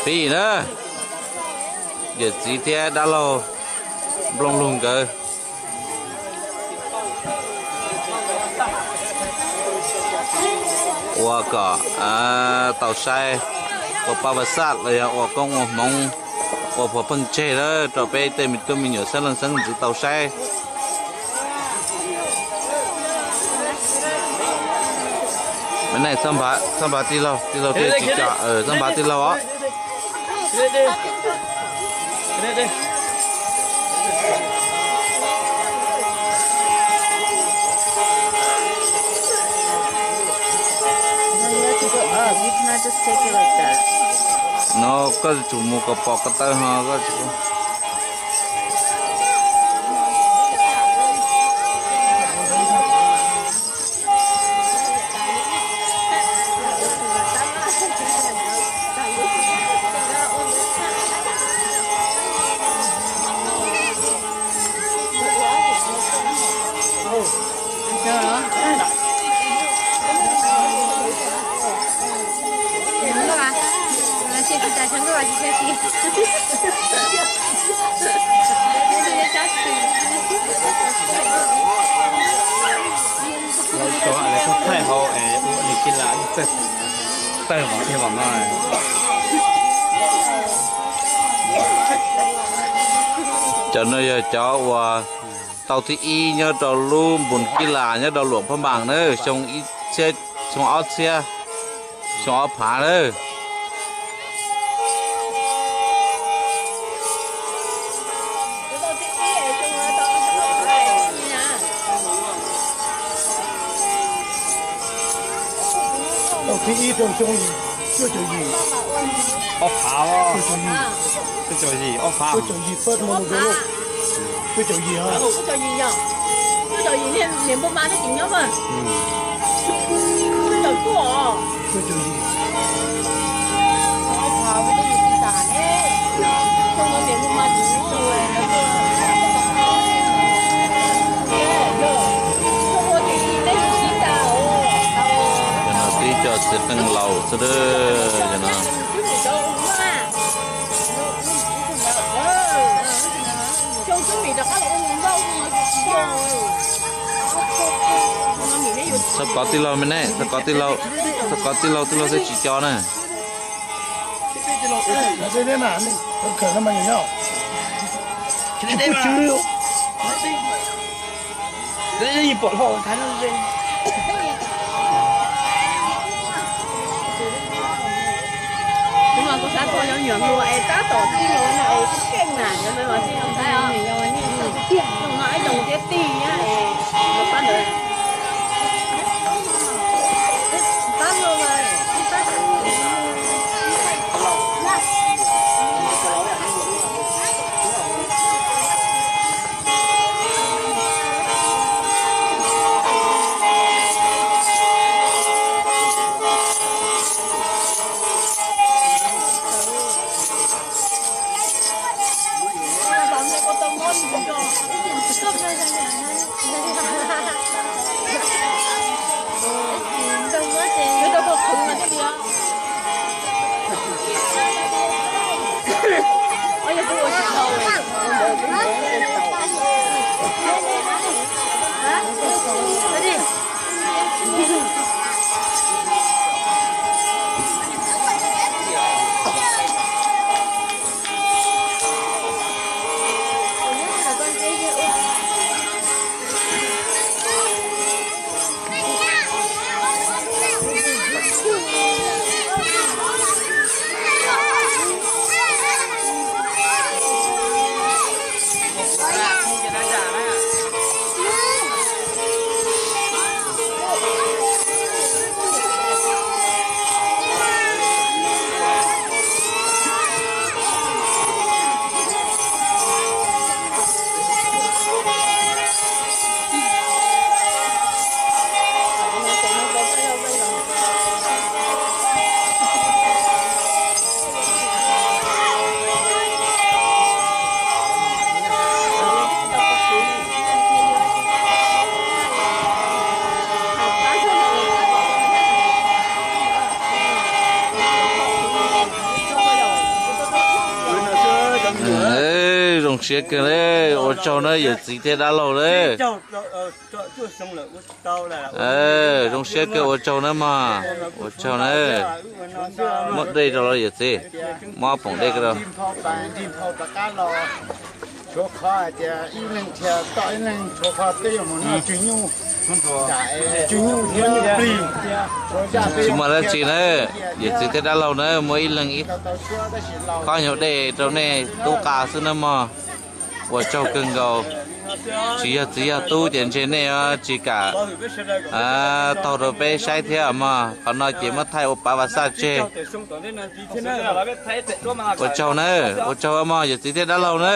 Pib na, yawm txiv thiab dab laug Nplooj Lug nkawd ua kom tau saib, ua pab vas xaj los yog ua koob ua hmoov, ua phuv pheej tseg lawm rau peb tej me tub me nyuam xeeb leej xeeb ntxwv tau saib. Txhob nphav tij laug, tij laug tsis co, txhob nphav tij laug os. No, koj tsum mus kom pom ko taw ho koj. Thaij hauv es ua li kij las tawg vov thiab vov no. Cov no yog cov uas tau thib ib nyob rau lub npus kij las nyob rau Luam Phaj Npaas na, xyoo ib txhiab, xyoo ob txhiab, xyoo ob phav na. Tau thib ib rau xyoo cuaj caum yim. Ob phav, cuaj caum yim, ob phav, cuaj caum yim, cuaj caum yim, cuaj caum yim, niam Npus Mas thiaj tseem nyob mas. Cuaj caum cuaj, cuaj caum yim. Cov no twb cov txiv qeej laus xwb, cov no. Txhob kov tij laug me ne, txhob kov tij laug, txhob kov tij laug, tij laug thiaj tsis co na. Siab kawg na, ua tsaug na yawm txiv thiab dab laug na. Zoo siab kawg, ua tsaug na mog, ua tsaug na. Muab dej rau los yawm txiv, muab poom dej rau. Tsis muaj dab tsi na, yawm txiv thiab dab laug na muaj ib leeg ib khob nyuag dej rau nej tub qa xwb na mog. Ua tsaug kawg nkaus. Tsis yog txiv yog tub ces ntshe nej tsis kam taug rau peb saib thiab mog. Qhov no ces muab thaij ua pav vas xaj tseg. Ua tsaug na, ua tsaug mog yawm txiv thiab dab laug na.